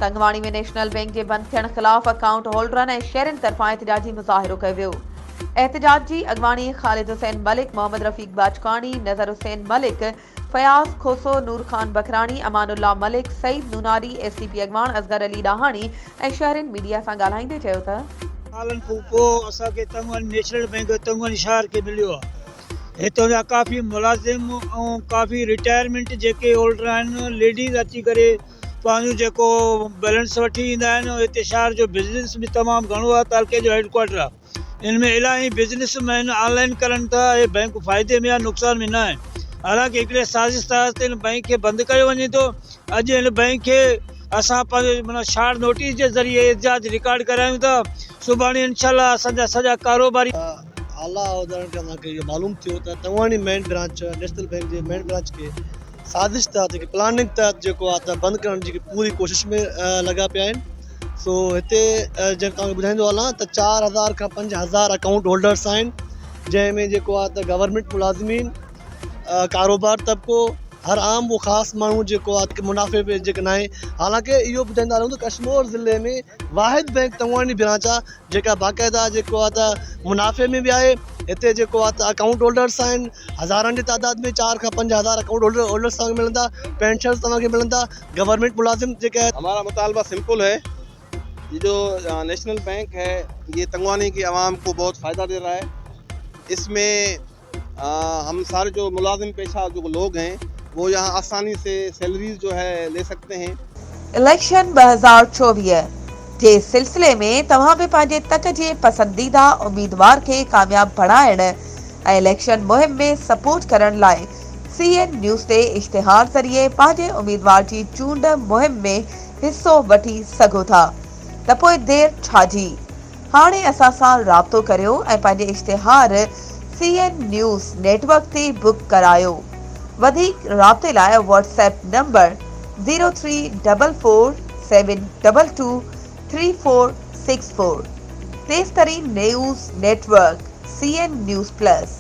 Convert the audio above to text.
Tangwani ۾ national bank جي بند ٿيڻ خلاف اڪائونٽ هولڊرن ۽ شهرين طرفان احتجاجي مظاهرو ڪيو ويو. احتجاج جي اڳواڻي خالد حسين ملڪ، Muhammad Rafiq Bajkani, Nazar Hussain Malik, Fayaz Koso, Noor Khan Bakrani, Aman Ullah Malik, Saeed Nonari, S T P اڳواڻ اصغر علي ڏاهاڻي ۽ شهرين ميڊيا سان ڳالهائيندي چيو ته. سالن کان پوء اسان کي تنگواڻي نيشنل بئنڪ تنگواڻي شهر کي مليو آهي. هتان جا ڪافي ملازم ۽ ڪافي رٽائرمينٽ جيڪي هولڊر آهن ليڊيز اچي ڪري پنهنجو جيڪو بيلنس وٺي ايندا آهن هتي شهر جو بزنس به تمام گهڻو آهي تعلقي جو هيڊ ڪوارٽر آهي ان ۾ الاهي بزنس مين آن لائن ڪرن ٿا هي بئنڪ فائدي ۾ آهي نقصان ۾ نه آهي حالانڪه هڪڙي سازش تحت هن بئنڪ کي بند ڪيو وڃي ٿو اڄ هن بئنڪ کي اسان پنهنجو معنيٰ شارٽ نوٽيس جي ذريعي احتجاج رڪارڊ ڪرايون ٿا سڀاڻي انشاء الله اسان جا سڄا ڪاروباري اعليٰ عهديدارن کي اسان کي اهو معلوم ٿيو ته Tangwani main branch national bank جي مين برانچ کي سازش تحت هڪ پلاننگ تحت جيڪو آهي ته بند ڪرڻ جي پوري ڪوشش ۾ لڳا پيا آهن سو هتي جنهن توهان کي ٻڌائيندو هلان ته 4000 کان 5000 اڪائونٽ هولڊرس آهن جنهن ۾ جيڪو آهي ته گورنمينٽ ملازمين ڪاروبار طبقو هر عام و خاص ماڻهو جيڪو آهي منافعي ۾ جيڪو ناهي حالانڪه اهو ٻڌائيندا هلون ته ڪشمور ضلعي ۾ واحد بئنڪ تنگواڻي برانچ آهي جيڪا باقاعده جيڪو آهي ته منافعي ۾ به آهي هتي جيڪو آهي ته اڪائونٽ هولڊرس آهن هزارن جي تعداد ۾ 4 کان 5000 اڪائونٽ هولڊرس توهان کي ملندا پينشنرز توهان کي ملندا گورنمينٽ ملازم جيڪي همارا مطالبه سمپل هي یہ جو نيشنل بينڪ هي یہ تنگواني کی عوام کو بہت فائدہ دے رہا ہے اس میں هم ساري جو ملازم پيشه جو لوگ هين وو يهان آساني سي سيلريز جو هي لي سڪتي هين. اليڪشن 2024 جي سلسلي ۾ توهان به پنهنجي تڪ جي پسنديده اميدوار کي ڪامياب بڻائڻ ۽ اليڪشن مهم ۾ سپورٽ ڪرڻ لاء سي اين نيوز تي اشتهار ذريعي پنهنجي اميدوار جي چونڊ مهم ۾ حصو وٺي سگهو ٿا ته پوء دير ڇا جي؟ هاڻي اسان سان رابطو ڪريو ۽ پنهنجي اشتهار سي اين نيوز نيٽ ورڪ تي بڪ ڪرايو. وڌيڪ رابطي لاء Whats app number zero three double four seven double two three four six four. تيز ترين news network C N news plus.